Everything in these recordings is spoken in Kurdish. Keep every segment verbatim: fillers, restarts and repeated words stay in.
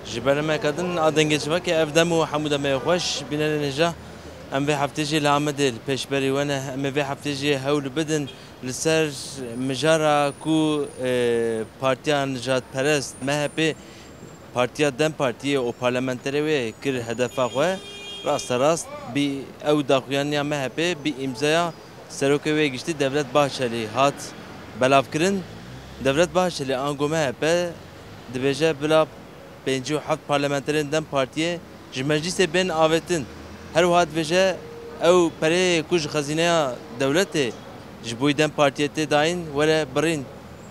Ji berhemeka din a Dengê Civakê ev dem û hemû demê xweş bînerên hêja. Em vê heftê jî li Amedê li pêşberî we ne. Em ê vê heftê jî hewl bidin li ser mijara ku, e, Partiya Nijadperest, M H P, Partiya DEM Partiyê û parlamenterê wê kir hedefa xwe. Rasterast bî ew daxuyaniya M H P bî îmzaya serokê wê giştî Devlet Bahçelî hat belavkirin. Devlet Bahçelî ango M H P dibêje bila pêncî û heft parlamenterên DEM Partiyê ji meclîsê bên avêtin. Her wiha dibêje ew pereyê ku ji xezîneya dewletê ji bo DEM Partiyê tê dayîn were birîn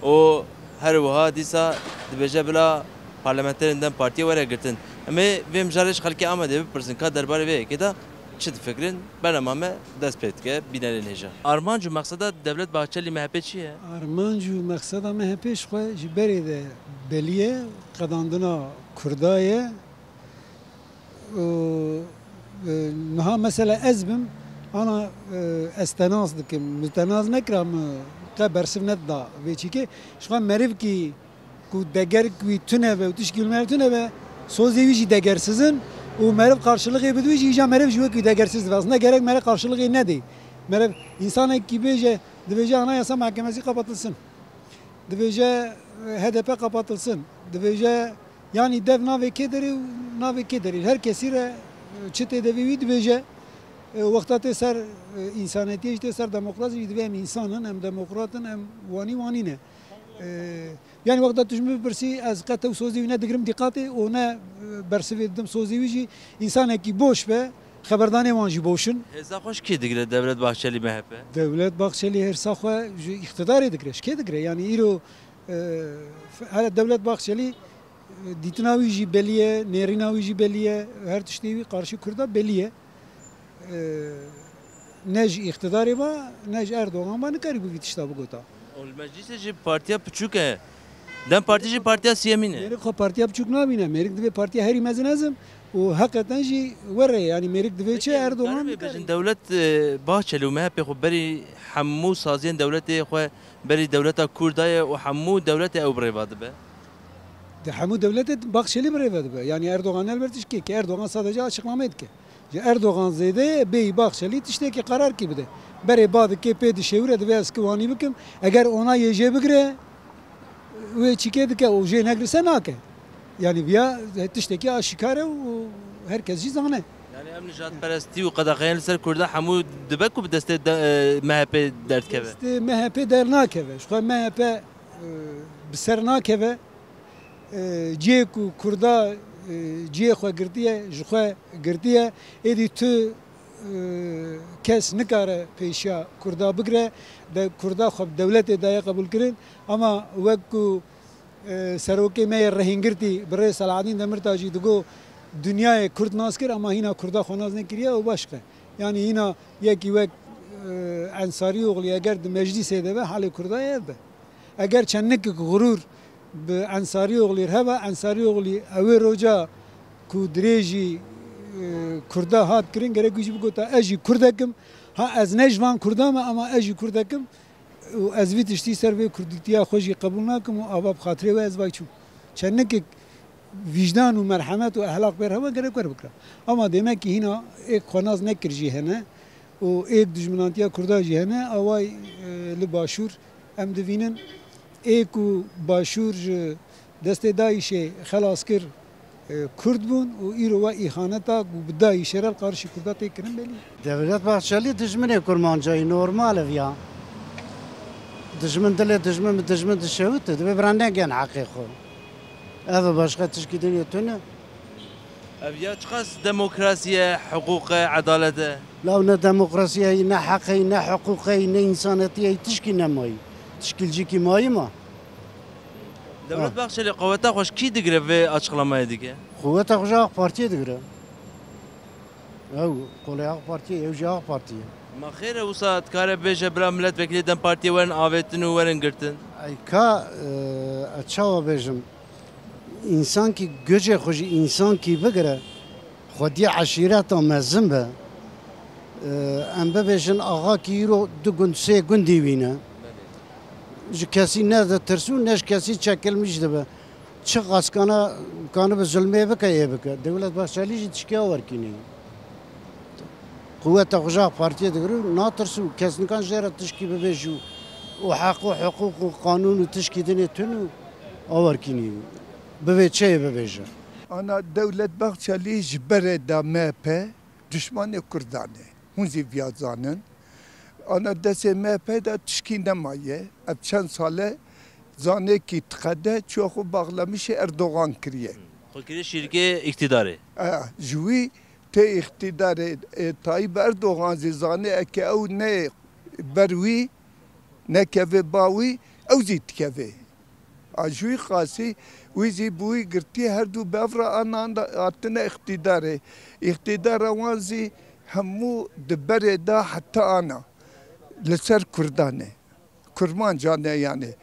û her wiha dîsa dibêje bila parlamenterên DEM Partiyê were girtin. Em ê vê mijarê ji xelkê Amedê bipirsin ka derbarê vê yekê de çi difikirin? Bernama me dest pê dike, bînerên hêja. Armanc û mexseda Devlet Bahçelî M H P çi ye? Armanc û mexseda M H P ji xwe ji berê de belî ye, qedandina Kurda ye. Û, e, niha mesela ez bim, ana, e, ez te nas dikim, min te nas nekira, min qe bersiv nedida vê çîkê. Ji xwe merivkî ku degerek wî tune be û tişkî li meriv tune be, sozê wî jî degersiz in û meriv qarşiliqê bidwî jî, îja meriv ji wek wî degersiz dibe. Aslında gerek meriv qarşiliqê nedê. Meriv, insanekî bêje, dibêje Anayasa Mahkemesi kapatılsın. Dibêje, e, H D P kapatılsın. Dibêje, yanî dev navê kê derê û navê kê derê. Her kesî re, e, çi tê devê wî dibêje. E, wexta tê ser, e, însanetiyê jî tê ser demokrasî jî divê em însan in, em demokrat in, em wanî wanî ne. E, Yanî wexta tu ji min bipirsî, ez qet ew sozê wî nedigirim dîqatê û ne, e, bersivê didim sozê wî jî. Însanekî boş be, xeberdanê wan jî boş in. Hêza xwe ji kê digire Devlet Bahçelî M H P? Devlet Bahçelî hêrsa xwe ji îqtidarê digire. Ji kê digire? Yanî îro, e, f-, hele Devlet Bahçelî, e, dîtina wî jî belî ye, nêrîna wî jî belî ye, her tiştê wî qarşî Kurda belî ye. E, ne ji îqtidarê ve, ne ji Erdogan ve nikarîbû vî tişta bigota. Û li meclîsê jî partiya piçûk e. DEM Partî jî partiya siyemîn e. Mêrik xwe partiya piçûk nabîne. Mêrik divê partiya herî mezin ez im û heqeten jî were, yanî mêrik divê çi Peki, Erdogan nikarî bêjin, dewlet, e, Bahçeli û M H P xwe berî hemû saziyên dewletê xwe berî dewleta Kurda ye û hemû dewletê ew bi rêva dibe? Di hemû dewletê Bahçeli bi rêve dibe. Yanî Erdogan ne li ber tişkê ke Erdogan sadece açıklama dike. Ji Erdogan zêde bêyî Bahçelî tiştekî qerarkî bide. Berê ba dike pê dişewire, divê ez ki wanî bikim. Eger ona yê jê bigire, wê çîkê dike û jê negrise nake. Yanî viya tiştekî aşikar e û her kes jî zane. Yani em nijadperestî û qedexeyên li ser Kurda hemû dibe ku bi destê de, e, M H P derdikeve? Destê M H P dernakeve. Ji xwe M H P, e, bi ser nakeve. E, cihê ku Kurda, e, cihê xwe girtiye, ji xwe girtiye, êdî tu, e, kes nikare pêşiya Kurda bigire, de Kurda xwe bi dewletê daye qebûl kirin. Ama wek ku, e, serokê me yê rehîngirtî bi rê Selahaddin Demirtaş jî digo, dinyayê Kurd nas kir, ama hîna Kurda xwe nas nekiriye, ew başqe. Yanî hîna yekî wek, e, Ensarî Oxlî eger di meclîsê de be, halê Kurda ev be. Eger çendikek xurûr bi Ensarî Oxlî re hebe, Ensarî Oxlî ew ê roja ku dirêjî, e, Kurda hat kirin, gerek wî jî bigota, ez jî Kurdek im. Ha, ez ne ji van Kurda me, ama ez jî Kurdek im û ez vî tiştî ser vê Kurdîtiya xwe jî qebûl nakim û ava bi xatirê we ez vay çûm. Çendikek vîjdan û merhemet û ehlaq pê re hebe, gerek wer bikira. Ama demek ki hîna êk xwe nas nekir jî hene û êk dijminantiya Kurda jî hene. Away, e, li Başûr em divînin ê ku Başûr ji destê DAIŞê xelas kir, e, Kurd bûn û îro we îhaneta ku bi DAIŞê re li qarşî Kurda tê kirin belî ye. Devlet Bahçeli dijminê Kurmancayî, normal ev ya. Dijmin dilê dijmin bi dijmin dişewite, divê bira negên heqê xwe. Ev e, başqa tişkî din yê tune. Ev ya çiqas demokrasî ye, hiqûq e, edalet e? Law ne demokrasî ye, ne heq e, ne hiqûq e, ne însanetî ye, tişkî nemayî. Tişkî li cîkî mayî ma. Dewlet Ha. Bahçeli qeweta xwe ji kî digire vê açıklamayê dike? Qeweta xwe ji AK Partiyê digire. Ew qolê AK Partiyê, ew jî AK Partiyê. Ma xêr e, wisa dikare bêje bila milletvekilê DEM Partiyê werin avêtin û werin girtin? Ey ka, e, ez çawa bêjim? Însankî gucê xwe ji însankî bigire, xwediyê eşîreta mezin be. E, em bibêjin axakî îro du gund, sê gundî wî ne. Ji kesî ne ditirse û ne ji kesî çekilmîş dibe. Çi qaskana Kanibe zilmê bike, ê bike. Dewlet Bahçelî jî tişkî awerkî nî. Quweta xwe ji AK Partiyê digir û natirsin û kes nikan jê re tişkî bibêj û, û heq û hiqûq û qanûn û tişkî dinê tun û awerkî nî. Bivê çeyê bibêje. Ana Dewlet Bahçelî ji berê de M H P dişmanê Kurdan e. Hûn zî viya zanin. Ana destê M H P de tişkî nemaye. Ev çend sale zanekî diqede çiyo xwe baxlemişê Erdogan kiriye. Xwe kiriye şîrkê îktîdarê. E, ji wî tê îktîdarê, e, Tayyip Erdogan zî zane eke ew ne ber wî, nekeve ba wî, ew zî dikeve. A ji wî qasî, wî zî bi wî girtî her du bev re anan da-, hatine îqtîdarê. Îqtîdara wan zî hemû di berê de heta ana li ser Kurdan e. Kurmancan e yanî.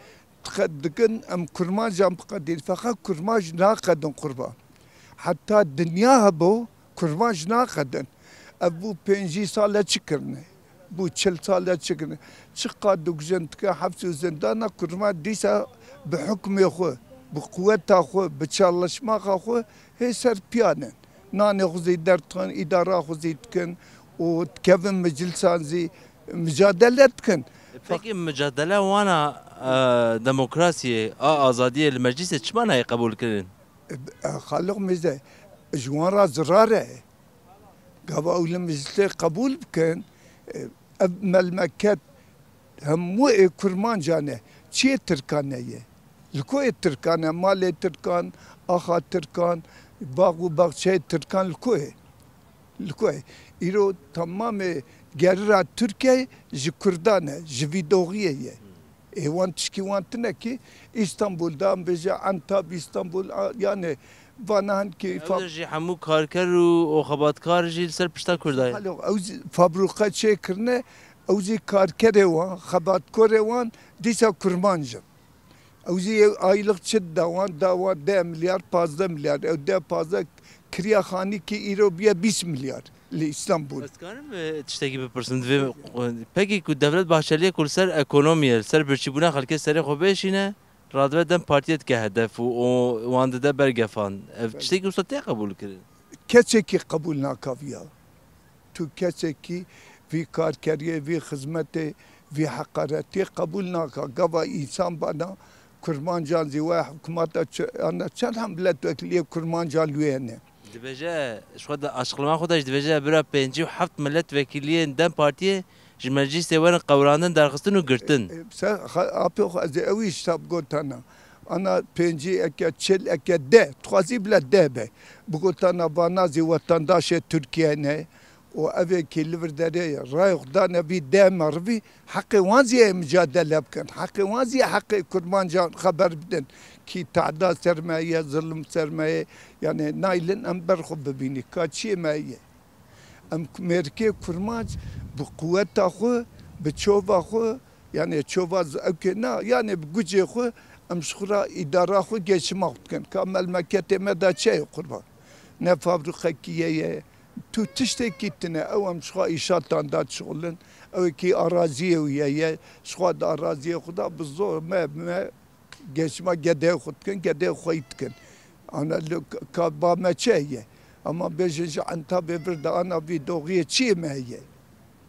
Diqe-, dikin em kurmancan biqedîn. Feqet kurmanc naqedin qurban. Heta dinya hebû, kurmanc naqedin. Ev bû pêncî sale çi kirine? Bû çil sale çi kirine? Çiqas dikujin, dikin heps û zindana, kurmanc dîsa bi hukmê xwe, bi quweta xwe, bi çalışmaxa xwe hê ser piyan in. Nanê xwe zî derdixin, îdara xwe zî dikin û dikevin meclisan zî micadele dikin. Pekî micadele wana, e, demokrasiyê, a azadiyê li meclisê çima nayê qebûl kirin? E, Xaliq Mîze, ji wan re zirar e. Gava ew li meclisê qebûl bikin, e, ev melmeket hemû ê kurmancan e. Çiyê tirkan e ye? Li ku ê tirkan e? Malê tirkan, axa tirkan, bax û baxçeyê tirkan li ku ye? Li ku ye? Îro temamê gerira Tirkiyeyê ji kurdan e, ji vî doxiyê ye. Ê wan tişkî wan tine ki Îstanbul de, em bêje Entab, Îstanbul, a, yani vana hin ki Ew fab- de jî hemû karker û, û xebatkar jî li ser pişta Kurda ye. Halo, ew zî fabrûqe çêkirine, ew zî karkerê wan, xebatkorê wan dîsa kurmanc in. Ew zî ew aylık çi da wan, da wan deh milyar, pazdeh milyar. Ew deh pazdeh kiriya xanî ki îro biye bîst milyar li Îstanbul. Ez karim, e, tiştekî bipirsim? Divê, pekî ku Devlet Bahçeliyê ku li ser ekonomiyê, li ser birçîbûna xelkê serê xwe bêşîne, radibe dem partiyê dike hedef û, û wan dide ber gefan. Ev tiştekî wisa tê qebûl kirin? Kesekî qebûl naka viya. Tu kesekî vî karkeriyê, vî xizmetê, vî heqaretiyê qebûl naka. Gava însan bana kurmancan zî we hikûmeta çi-, ana çend hem milletvekiliyê kurmancan li wê hene? Dibêje, ji xwe de açıklama xwe de jî dibêje, bira pêncî û heft milletvekiliyên dem partiyê ji meclîsê werin qewrandin, derxistin û girtin. E, e, se-, xa-, apê xwe ez ê ew îşta bigotana. Ana pêncî eke çil eke deh, dixwazî bile deh be. Bigotana vana zî wetandaşê Tirkiye ne û evê kî li vir derê rayê xwe dane vî deh merivî, heqê wan zî ê micadele bikin. Heqê wan zî heqê kurmancan xeber bidin. Kî tehda ser me ye, zilim ser me ye. Yani naylin em ber xwe bibînî. Ka çiyê me ye? Em mêrikê kurmanc bi quweta xwe, bi çova xwe, yani çova z-, ewkê na, yani bi gucê xwe em ji xwe re îdara xwe, geçima xwe dikin. Ka melmeketê me de çi ye qurban? Ne fabrîqekî ye ye, tu tiştekî tine, ew em ji xwe îşatan de dişixulin, ew kî araziyê wî ye ye, ji xwe di araziyê xwe de bi zor me, me geçima gedeyê xwe dikin, gedeyê xweyî dikin. Ana li ka, ka ba me çi heye? Ama bêjin ji Entabê vir de ana vî doxiyê çiyê me heye?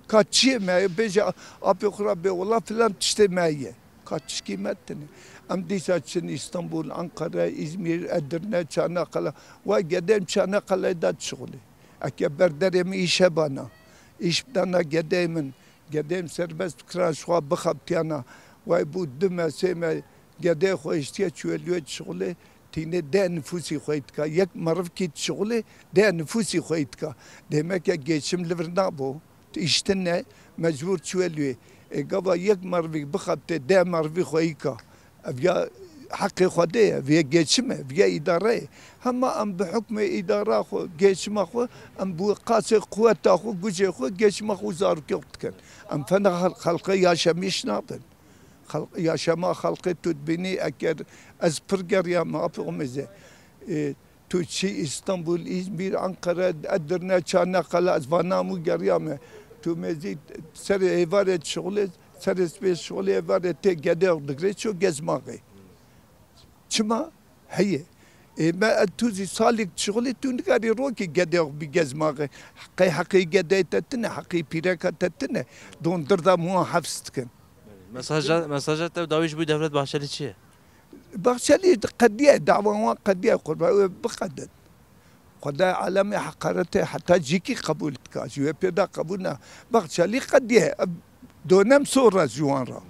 Ka çiyê me heye? Bêje apê xwe re bê wela filan tiştê me heye. Ka tişkî me tine. Em dîsa çin Îstanbul, Ankara, Îzmîr, Edirne, Çanakkale. Wa gedeyê min Çanakkale de dişixulê. Eke ber derê min îş hebana, îş bidana gedeyê min, gedeyê min serbest bikiran, ji xwe bixebitiyana, way bû du me, sê me gedeyê xwe hiştiye çûye li wê dişixulê, tînê deh nifûsî xweyî dika. Yek merivkî dişixulê, deh nifûsî xweyî dika. Dêmeke geçim li vir nabo. Îş tine, mecbûr çûye li wê. Ê gava yek merivî bixebitê, deh merivî xweyî ka. Ev ya heqê Xwedê ye, ev ya geçim e, ev ya îdare ye. Hema em bi hukmê îdara xwe, geçima xwe, em bi qasê quweta xwe, gucê xwe, geçima xwe û zarokê xwe dikin. Em fena xel-, xelqê yaşamîş nabin. Xelq-, yaşama xelqê tu dibînî, eger ez pir geriyame, apê xwe mêze. Ê, tu çî Îstanbul, Îzmîr, Ankara, Edirne, Çanakkale, ez va namû geriyame. Tu mêzî serê êvarê dişixulê, serê sibê dişixulê, êvarê tê gedê digirê, ço gezmaxê. Çima? Heye. Ê me, tu zî salek dişixulî, tu nikarî rokî gedê xwe bigez maxê. Qey heqê gedeyê te tine, heqê pîreka te tine. Dondir da muwan hefs dikin. Mesaja, mesaja te dawî ji bo Devlet Bahçelî çi ye? Bahçelî qediye, dawa wan qediye, qurban wê biqedin. Xwedayê alemê heqaretê heta cîkî qebûl dika, ji wê pê de qebûl ne. Bahçelî qediye, ev donem sor e ji wan re.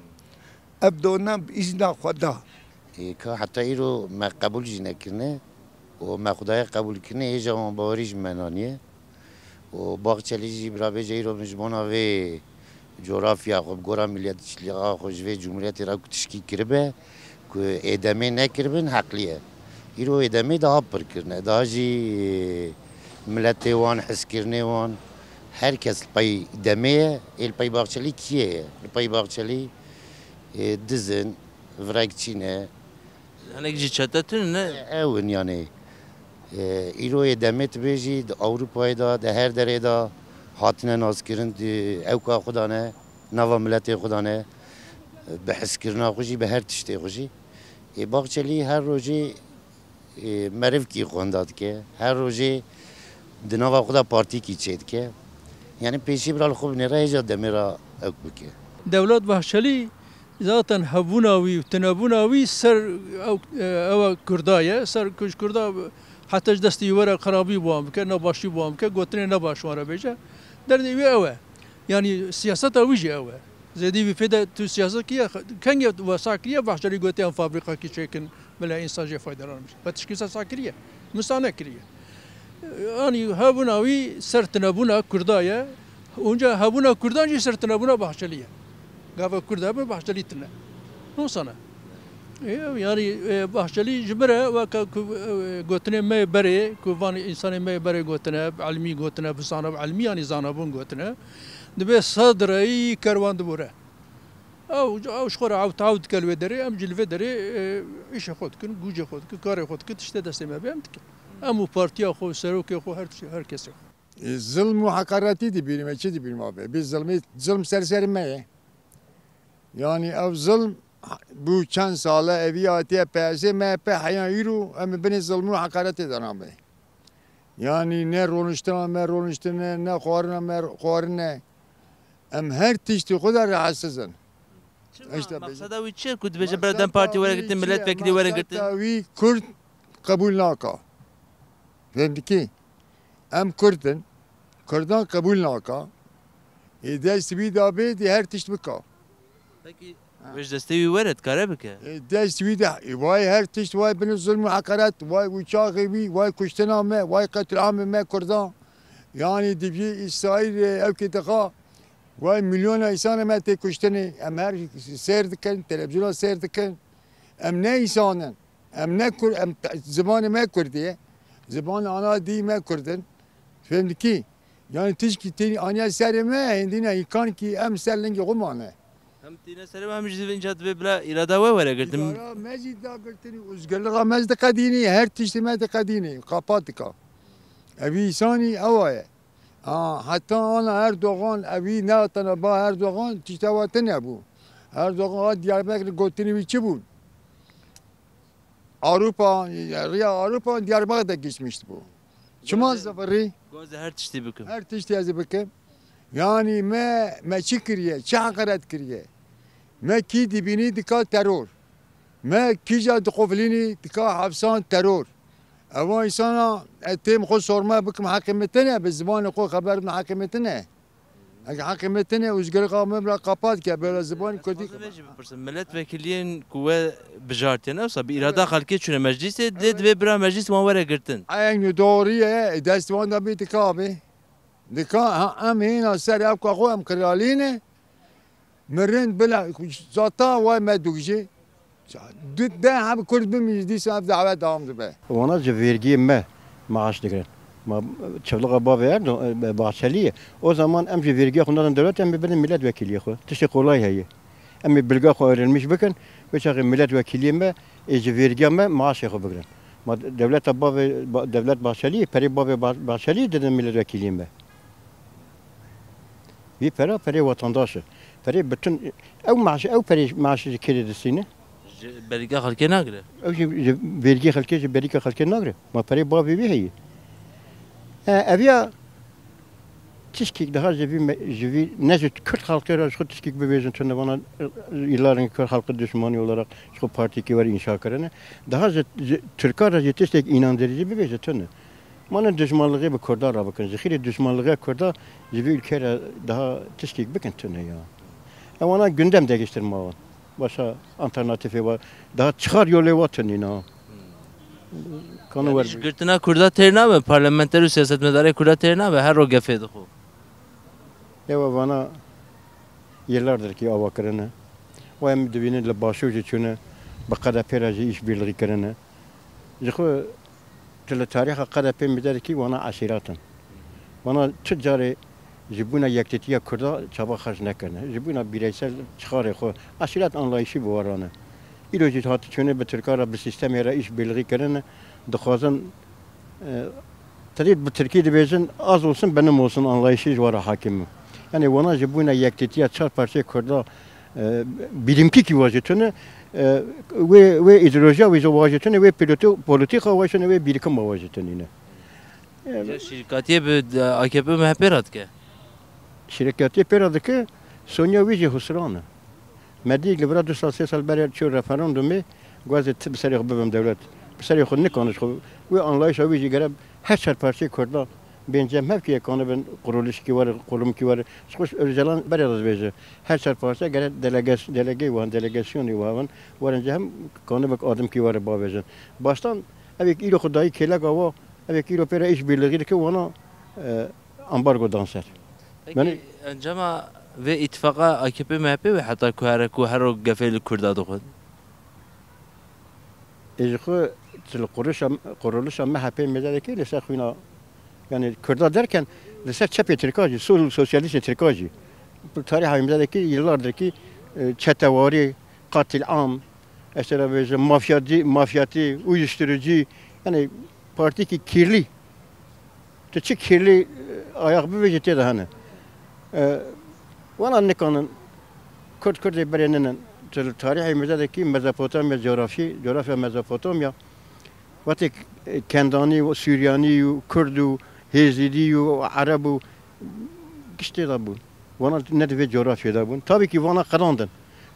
Ev donem îzna xwe da. Ê, ka heta îro me qebûl jî nekirine û me Xwedayê qebûl kirine, hêja wan bawerî ji me naniye. Û Bahçelî jî bira bêje îro min ji bona vê coğrafya xwe, bi gora milliyetçiliğa xwe ji vê cumhuriyetê re ku tişkî kiribe, ku ê demê nekiribin, heqlî ye. Îro ê demê daha pir kirine, daha jî miletê wan, hizkirinê wan, her kes li pey demê ye, ê li pey Bahçelî kî ye? Li pey Bahçelî, ê, diz in, virekçî ne. Hinek jî çetetir ne? Ew in, yanî, e, îro yê demê tu bêjî, di Ewropayê de, di her derê de hatine naskirin, di ewka xwe de ne, nava miletê xwe de ne, bi hizkirina xwe jî, bi her tiştê xwe jî. Ê, Bahçelî her rojê, e, merivkî xwenda dike, her rojê di nava xwe de partîkî çêdike. Yanî pêşî bira li xwe binêre, hêja demê re ewk bike. Devlet Bahçelî Zaten hebûna wî û tinebûna wî ser ew, ew Kurda ye, ser ku ji Kurda heta ji destê wî were xerabî bi wan bike, nebaşî bi wan bike, gotinê nebaş wan re bêje. Derdê wî ew e. Yanî siyaseta wî jî ew e. Zêdî wî pê de tu siyaset kiriye, kengê wesa kiriye, Bahçelî gotiye em fabrîkakî çêkin, bila însan jê faydelan bî. Me tişkî wisa kiriye. Wisa nekiriye. Anî hebûna wî ser tinebûna Kurda ye. Onca hebûna Kurdan jî ser tinebûna Bahçelî ye. Gava Kurd hebin, Bahçelî tine. Wisa ne. Ê, yanî, e, Bahçelî ji min re weke ku, e, gotinê me yê berê, ku van însanê me yê berê gotine, bi ilmî gotine, bi zana-, bi ilmî yanî zanabûn gotine, dibê sed reyî kerwan dibûre. Ew, ew ji xwe re ew taw dike li wê derê, em jî li vê derê, e, îşê xwe dikin, gûcê xwe dikin, karê xwe dikin, tiştê destê me bê em dikin. Em û partiya xwe, serokê xwe, her tiştê, her kesê xwe. E, zilm û heqaretî dibînim, e, çi dibînim abi? Bi zilmê, zilm ser serê me ye. Yanî ev zilm bû çend sal e, evî hatiye P S D, M H P, heya îro em ê binê zilm û heqaretê de nabe. Yanî ne roniştina me roniştin e, ne xwarina me xwarin e. Em her tiştî xwe de rehetsiz in. Çima? Îşte maqseda wî çi ye ku dibêje bira DEM Partî were girtin, milletvekilî were girtin? Maqseda wî çi ye? Maqseda wî Kurd qebûl naka. Fêm dikî? Em Kurd in. Kurdan qebûl naka. Ê dest wî de bê, dê her tişt bika. Pekî, ha, wê ji destê wî were, dikare bike? Ê dest wî de, ê vay her tişt, vay binê zulm û heqaret, vay uçaxê wî, vay kuştina me, vay qetliamê me Kurdan. Yanî dibî Îsraîl, e, ewkê dixa, vay milyona îsana me tê kuştinê. Em her seyr dikin, televizyona seyr dikin. Em ne îsan in. Em ne Kur-, em, zimanê me Kurdî ye. Zimanê ana dî me Kurd in. Fêm dikî? Yanî tişkî tê aniye serê me, hêndî ne, îmkan kî em ser lingê xwe mane. Hem tîne serê me, hem jî vinca divê bila îrada we were girtin. Îrada me jî da girtinî, uzgirlixa me jî diqedînî, her tiştê me diqedînî, qapat dika. Evî îsanî ewa ye. A, heta ana Erdogan, evî ne tene ba Erdogan, tişta we tine bû. Erdogan hat Diyarbekir, gotinî wî çi bûn? Avrupa, riya Avrupa Diyarbakır da geçmişti bu. Çima zivirî? Goze her tiştî bikim. Her tiştî ez ê bikim. Yanî me, me çi kiriye? Çi heqaret kiriye? Me kî dibînî dika teror. Me kîja dixofilînî dika hevsan teror. Eva îsana ez têm xwe sorma bikim heqê me tine, bi zimanê xwe xeber bin heqê me tine. Eger heqê me tine, uzgirlixa me bila qapat ke, bila zibanê kurdî. Fazla vê jî bipirsim. Milletvekiliyên ku we bijartiye, ne wisa bi îrada xelkê çûne meclîsê, dê divê bira meclîs wan were girtin. Eynî doğru ye, e, dest wan de bê dika bê. Dika, ha, em hêna ser ewka xwe em kralî ne. Mirin bila, zata way me dûk jî. Du, de hem Kurd bimî, dîsa ev dawe dewam dibe. Wana ji vergiyê me maaş digirin. Ma çivliqa bavê Erdo-, e, Bahçelî ye. O zaman em ji vergiya xwe nadin dewletê, em ê bidin milletvekiliyê xwe. Tiştê qolay heye. Em ê bilga xwe öğrenmiş bikin. Wê çaxê milletvekiliyê me ê ji vergiya me maaşê xwe bigirin. Ma dewleta bavê, ba-, dewlet Bahçelî, perê bavê Ba-, Bahçelî didin milletvekiliyê me. Vî pera, perê vatandaş e. Perê bütün, ew maaş, ew perê maaşê ji kê distîne? Ji berîka xelkê nagire. Ew jî, ji vergê xelkê, ji berîka xelkê nagire. Ma perê bavê wî heye. E, ev ya tişkîk daha ji vî me-, ji vî, ne ji Kurd xelkê re ji xwe tişkîk bibêjin tune vana, e, yılların Kurd halkı düşmanı olarak ji xwe partîkî were înşa kirine. Daha ji, ji Tirka re jî tiştek înandirici bibêje tune. Ma ne dijmanlixê bi Kurda re bikin. Ji xîrê dijmanlixiya Kurda ji vî ülkê re daha tişkîk bikin tune ya. Ewana gündem değiştirme wan. Başka alternatîfê wa. Daha çixar yolê wa tunî na. Kano Yani wer ji girtina Kurda têr nabe, parlamenter û siyasetmedarê Kurda têr nabe, her ro gefê dixwe. Ewa vana yıllardır ki ava kirine. Wa em dibînin li Başûr jî çûne, bi K D P re jî işbirliği kirine. Ji xwe tu li tarîxa K D P mêze dikî wana eşîrat in. Wana tu carê ji bûna yektîtiya Kurda çaba xerc nekirine. Ji bûna bireysel çixarê xwe eşîrat anlayışî bi we re ne. Îro jî hat çûne bi Tirka re bi sîstemê re îşbirliğî kirine. Dixwazin, e, tedî bi Tirkî dibêjin az olsun benim olsun anlayışî ji we re hakim e. Yani wana ji bûna yektîtiya çar parçeyê Kurda, e, bilimkî ki wajitine, e, wê, wê îdeolojiya wê jî wajitine, wê piloto-, polîtîka wajitine, wê bîrikima wajitine. Îja şîrkatiyê bi A K P û M H P re dike? Şîrkatiyê pê re dike, sonya wî jî husran e. Medî li vira du sal, sê sal berê çû referandumê, got ez ê ti bi serê xwe bibim dewlet. Bi serê xwe nikane ji xwe. Wê anlayışa wî jî gere her çar parçeyê Kurda bên cem hev ki yekane bin qurulişkî were, qurulmkî were. Ji xwe Öcalan berê re dibêje. Her çar parçe gere deleges-, delegeyê wan, delegasyonê wan werin cem kanibek adimkî were bavêjin. Baştan ev yek îro xwe dayî kêleka wa, ev yek îro pê re îşbirliğî dike wana, e, ambargo dan ser. Peki, Yani encama vê îtifaqa A K P M H P wê heta ku here ku her ro gefê li Kurda dixwin? Ê ji xwe tu li qurulişa, qurulişa M H P mêze dikî li ser xwîna, yani Kurda derken li ser çepê Tirka jî, sol sosyalîstê Tirka jî. Bi tarîxa mêze dikî yıllardır ki, e, çetewarî, katil am, ez te re bêjim, mafyacı, mafyatî, uyuşturucu, yani partîkî kirlî. Tu çi kirlî, e, ayak bibêjî tê de hene. E, wana nikanin, Kurd Kurdê berê ninin. Tu li tarîhê mêze dikî Mezopotamya coğrafyî, coğrafya Mezopotamya, wextê, e, Kendanî û Suryanî û Kurd û Hêzîdî û Ereb û giş tê de bûn. Wana ne di vê coğrafyê de bûn. Tabii ki vana qedandin.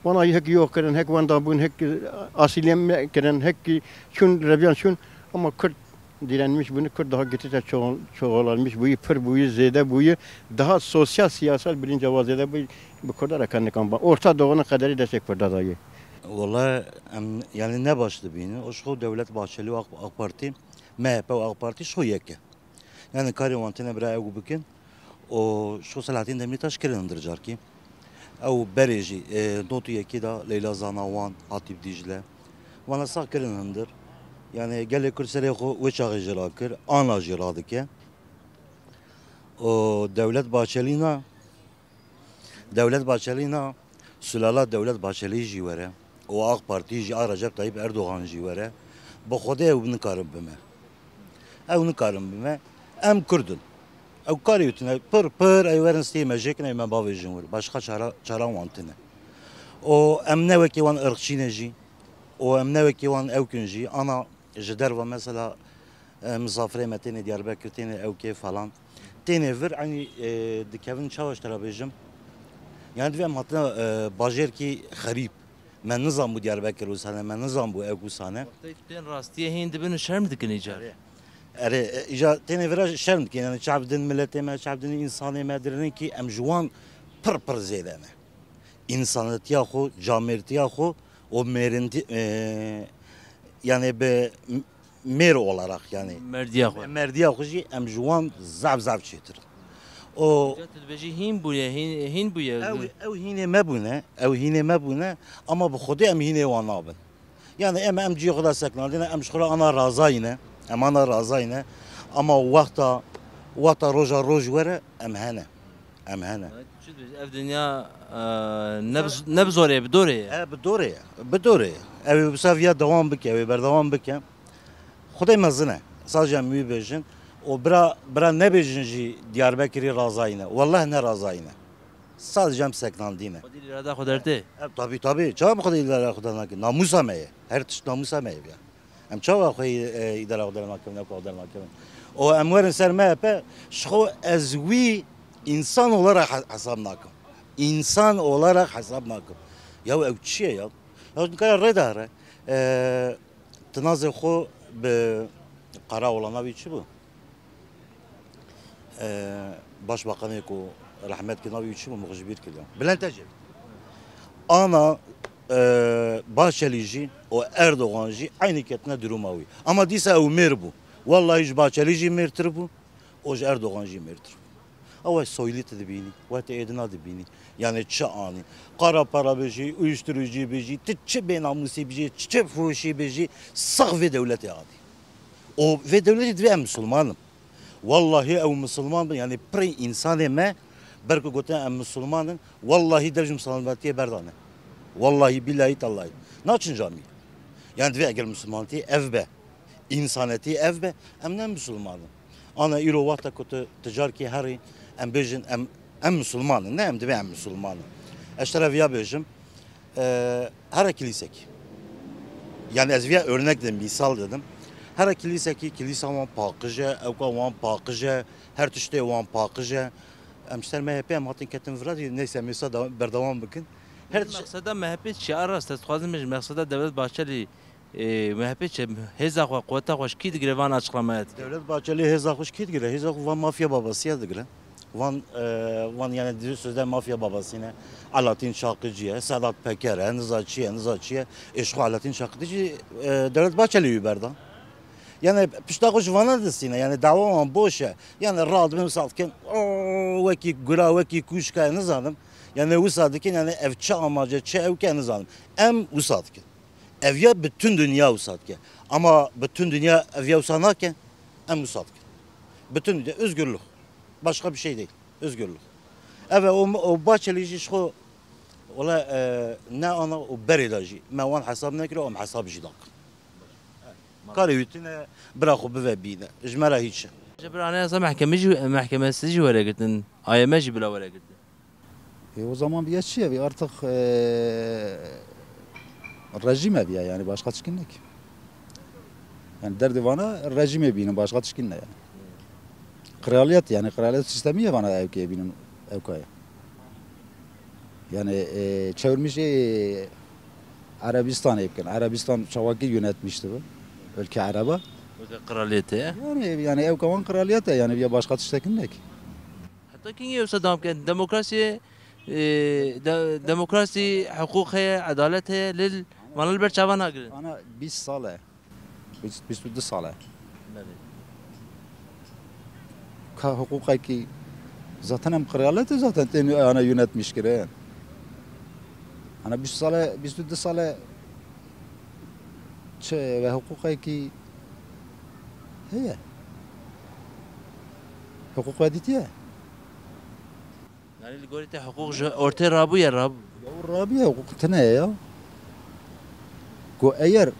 Wana hek yok kirin, hek wenda bûn, hek, e, asîlî kirin, hek çûn, reviyan çûn. Ama Kurd direnmiş bûne, Kurd daha gittikçe ço-, çoğalmış bûye, pir bûye, zêde bûye, daha sosyal, siyasal bilinca wa zêde bûye, bi Kurda re kenikan ba. Orta Doğu'nun kaderi destek Kurda dayê. Wala em, yani ne baş dibînin. O şo Devlet Bahçeli û AK, AK Parti, M H P û AK Parti şo yek e. Yani karê wan têne bira ew bikin. O şo Selahattin Demirtaş kirin hundir carkî. Ew berê jî, e, nod û yekê de Leyla Zana wan, Hatîp Dîcle. Wana sax kirin hundir. Yani gelê Kurd serê xwe wê çaxê jê rakir, ana jî radike. O Dewlet Bahçelî na, Dewlet Bahçelî na, sulala Dewlet Bahçelî jî were. O AK Partî jî, a Recep Tayyip Erdogan jî were. Bi Xwedê ew nikarin bime. Ew nikarin bime. Em Kurd in. Ew karê wî tune pir pir, ew werin stê me jêkin, ew me bavêjin wir. Başqa çara, çara wan tune. O em ne wekî wan irqçî ne jî. O em ne wekî wan ewkin jî. Ana ji derve mesela, e, misafirê me têne Diyarbekir, têne ewkê falan. Têne vir, eynî, e, dikevin çawa ji te re bêjim. Yani divê em hatine, e, bajêrkî xerîb. Me nizanbû Diyarbekir wisa ne, me nizanbû ew wisa ne. Wextê tên rastiyê hîn dibin û şerm dikin îcar. Erê. Erê, e, îcar têne vira şerm dikin. Yani çav din miletê me, çav din însanê me dirinin ki em ji wan pir pir zêde ne. Însanetiya xwe, camêrtiya xwe û mêrindi-, e, yani bi m-, mêr olarak yani. Merdiya xwe. Merdiya xwe jî em ji wan zaf zaf çêtir. O Ca tu dibêjî hîn bûye, hîn, hîn bûye. Ew, ew hînê me bûne, ew hînê me bûne, ama bi Xwedê em hînê wan nabin. Yani em, em cihê xwe de sekinandine, em ji xwe re ana razayî ne, em ana razayî ne, ama wexta, wexta roja roj were, em hene, em hene. Çi dibêjî? Ev dinya, e, ne bi, ne bi zorê, bi dorê ye. E, bi dorê ye, bi dorê ye. Ew ê wisa viya dewam bike, ew ê berdewam bike. Xwedê mezin e. Sadece em wî bêjin. Û bira, bira nebêjin jî Diyarbekirî razayî ne. Wellah ne razayî ne. Sadece em seknandî ne. Xwedî îrada xwe dertê? Em, tabî, tabî. Çawa bi Xwedî îrada xwe dernakin? Namûsa me ye. Her tişt namûsa me ye ya. Em çawa xwe, e, îdara xwe dernakin, ne xwe dernakin. O em werin ser M H P, ji xwe ez wî insan olarak he-, hesab nakim. İnsan olarak hesab nakim. Ya ew çi ye ya? Ya nikare rê dare. E, Ti nazê xwe bi qara olana wî çi bû? Ee, Başbakanê ku rehmet ki navî wî çi bû, min xwe ji bîr kiriye. Bülent Ecevît. Ana, ee, Bahçeli jî û Erdogan jî eynî ketine duruma wî. Ama dîsa ew mêr bû. Wallahî ji Bahçeli jî mêrtir bû. O ji Erdogan jî mêrtir. Ew soylî tu dibînî, we tu êdina dibînî. Yani çi anî? Qara para bijî, uyuşturucu bijî, tu çi bênamûsî bijî, çi fuhuşî bijî, sax vê dewletê adî. O vê dewletê divê em misilman in. Wallahî ew misilman bin, yani pirê insanê me, ber ku gotin em misilman in, wallahî dev ji misilmanetiyê berdane. Wallahî bîlahî tallahî. Naçin camî. Yani divê eger misilmanetiyê ev be. Însanetî ev be, em ne misilman in. Ana îro wexta ku tu, tu carkî herî, em bêjin, em, em misilman in, ne em divê em misilman in. Ez ji te re viya bêjim, e, here kilîsekî. Yani ez viya örnek de, misal dedim. Here kilîsekî, kilîsa wan paqij e, ewka wan paqij e, her tiştê wan paqij e. Em ji ser M H P em hatin ketin vira, neyse, em êsa da-, berdewam bikin. Her Mexseda M H P çi ya rast? Ez dixwazim bêjim, mexseda Devlet Bahçelî Ê, M H P çi hêza xwe, quweta xwe ji kî digire van açıklamaya dike? Devlet Bahçeli hêza xwe ji kî digire? Hêza xwe van mafya babasî ya digire. Van, e, van yani diri sözde mafya babasî ne. Alaaddin Çakıcı ye, Sedat Peker e, niza çi ye, niza çi ye. Ê ji xwe Alaaddin Çakıcı, e, Devlet Bahçeli wî berda. Yani pişta xwe ji vana distîne, yani dawa wan boş e. Yani radibin wisa dikin, o, wekî gura, wekî kuşka ye, nizanim. Yani wisa dikin, yani ev çi amace, çi ewke nizanim. Em wisa dikin. Ev ya bütün dünya wisa dike. Ama bütün dünya ev ya wisa nake, em wisa dikin. Bütün dünya, özgürlük. Başka bir şey değil. Özgürlük. Ev e, o, o Bahçeli jî ji xwe, wala, e, ne ana û berê de jî. Me wan hesab nekir, em hesab jî nakin. Karê wî tune, bira xwe bive bîne. Ji me re hiç e. Ji bir anayasa mahkeme jî, mahkemesi jî were girtin. A Y M jî bila were girtin. E, o zaman viya çi ye? Vî artık, e, rejîm e viya, yani başka tişkin ne ki. Yani derdê vana rejîmê bînin, başka tişkin ne yani. Kraliyet yani, kraliyet sistemi ye vana ewkeye bînin, ewkaya. Yani, e, çevirmiş, e, Erebistanê bikin. Erebistan çawakî yönetmişti bu. Ülke Araba. Weke kraliyet e. Yani, yani ewka wan kraliyet e, yani viya başka tiştekin ne ki. Heta kîngê wisa dam ke demokrasiyê, e, de-, demokrasî, hiqûq heye, edalet heye, lê vana li ber çavan nagirin. Ana bîst sal e. Bîst, bîst û du sal e. Belê. Ka hiqûqekî zaten em kraliyetê zaten tên ana yönetmiş kirin. Ana bîst sal e, bîst û du sal e çi ve hiqûqekî heye. Hiqûq ve dîtiye. Yani li gorî te hiqûq ji ortê rabûye, rab- Ya rabûye, hiqûq tune ye ya. Ku eger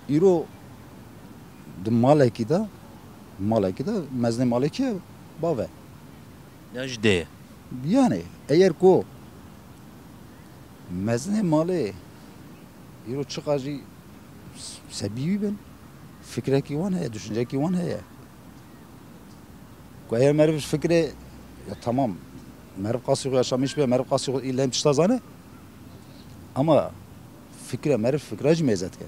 îro di malekî de, malekî de mezinê malê kî ye? Bav e. Ya ji dê ye. Yani eger ku mezinê malê îro çiqa jî sebî wî bin, fikrekî wan heye, düşüncekî wan heye. Ku eger meriv fikrê, ya tamam, meriv qasî xwe yaşamış be, meriv qasî xwe îlem tişta zane. Ama fikre meriv fikra jî mêze dike.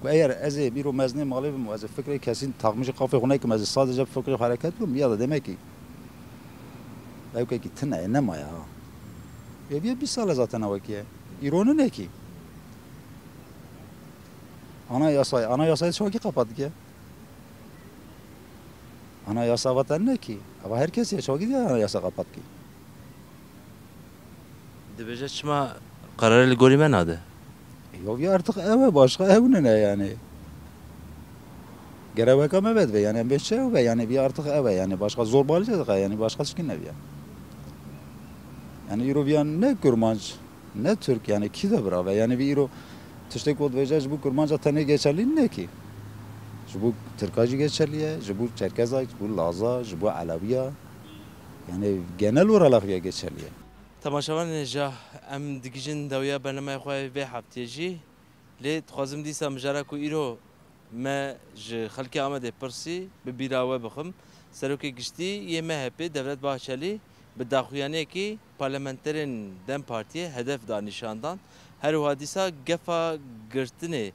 Ku eger ez ê bîro mezinê malê bim û ez ê fikrê kesî takmîşî qafê xwe nekim, ez ê sadece fikrê xwe hereket bim, ya da demek ki ewkekî tune ye, nemaye ha. Ê bîye bîst sal e zaten ewekî ye. Îro nine kî. Anayasayê, anayasayê çawa kî qapat dike? Anayasa vatan ne ki? Ava her kes ya çawa gidiyor anayasa kapat ki? Dibêje çima kararê li gorî me nade? Yok ya artık ev e, başka ev ne yani? Gerek weka me vedve yani, em bê çi ev be yani, bir artık ev e yani, başka zorbalıca da yani, başka çikin ne ya? Yani îro viya ne kurmanc, ne Türk yani, kî de birave yani, bir îro tiştek ot veja ji bu kurmanca tenê geçerli ne ki? Ji bu Tirka jî geçerli ye, ji bu Çerkeza, ji bu Laza, ji bu Elewiya. Yani genel olarak ya geçerli yani. Temaşevanên hêja, em digihîjin dawiya bernameya xwe vê heftiyê jî. Lê dixwazim dîsa mijara ku îro me ji xelkê Amedê pirsî, bi bîra we bixwim. Serokê Giştî yê M H P Devlet Bahçelî bi daxuyaniyekî parlamenterên DEM Partiyê hedef da nîşandan. Her wiha dîsa gefa girtinê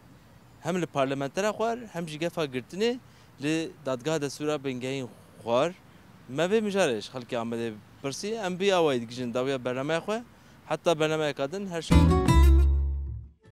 hem li parlamentera xwar hem jî gefa girtinê li Dadgeha Destûra Bingehîn xwar. Me vê mijarê ji xelkê Amedê pirsî, em bi awayî digihîjin dawiya bernameya xwe. Heta bernameyeka din, her şev.